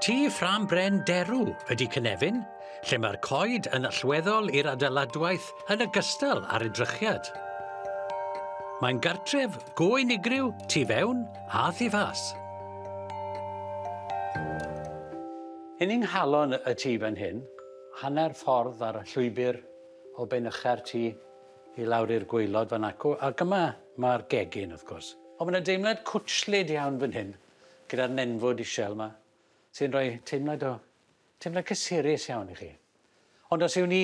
Tŷ ffrâm bren derw ydy Cynefin, lle mae'r coed yn allweddol i'r adeiladwaith yn ogystal â'r edrychiad. Mae'n gartref go unigryw tu fewn a thu fas. Yn yng nghalon y tŷ fan hyn, hanner ffordd ar y llwybr o ben ucha'r tŷ i lawr i'r gwaelod fan acw, ac yma mae'r gegin, wrth gwrs. Ond mae 'na deimlad cwtshlyd iawn fan hyn, gyda'r nenfwd isel yma, sy'n rhoi teimlad o teimlad cysurus iawn i chi. Ond os yw ni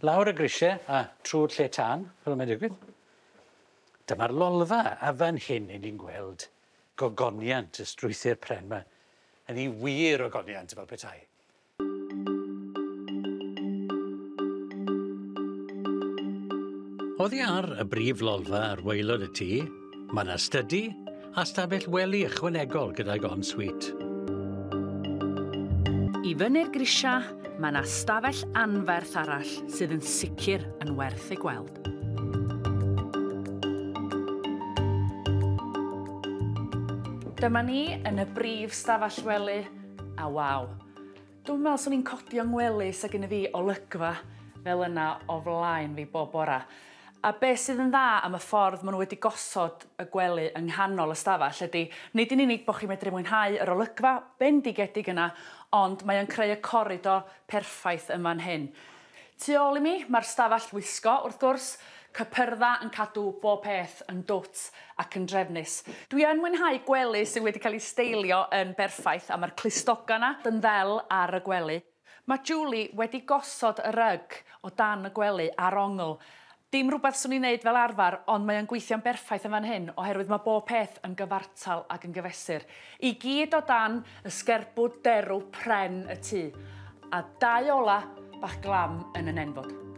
lawr y grisiau a trwy'r lle tân, fel mae'n digwydd, dyma'r lolfa, a fan hyn 'yn ni'n gweld gogoniant y strwythur pren 'ma, yn ei wir ogoniant fel petai. Oddi ar y brif lolfa ar waelod y tŷ, mae yna stydi a stafell wely ychwanegol gydag ensuite. I fyny'r grisia, mae yna stafell anferth arall sydd yn sicr yn werth ei gweld. Dyma ni yn y brif stafell wely, a waw. Dwi'n meddwl swn i'n codi o'n ngwely sa gynna fi olygfa fel yna o flaen fi bob bora. A beth sydd yn dda am y ffordd maen nhw wedi gosod y gwely yng nghanol y stafell ydy, nid yn unig bod chi'n medru mwynhau yr olygfa bendigedig yna, ond mae o'n creu y coridor perffaith yn fan hyn. Tu ôl i mi, mae'r stafell wisgo, wrth gwrs, cypyrdda yn cadw bob peth yn dwt ac yn drefnus. Dwi yn mwynhau gwely sydd wedi cael ei steilio yn berffaith, a mae'r clustoga yna yn ddel ar y gwely. Mae Julie wedi gosod y ryg o dan y gwely ar ongl. Dim rhywbeth swn i'n neud fel arfer, ond mae o'n gweithio'n berffaith yn fan hyn, oherwydd mae bob peth yn gyfartal ac yn gyfesur. I gyd o dan y sgerbwd derw pren y tŷ, a dau ola bach glam yn y nenfwd.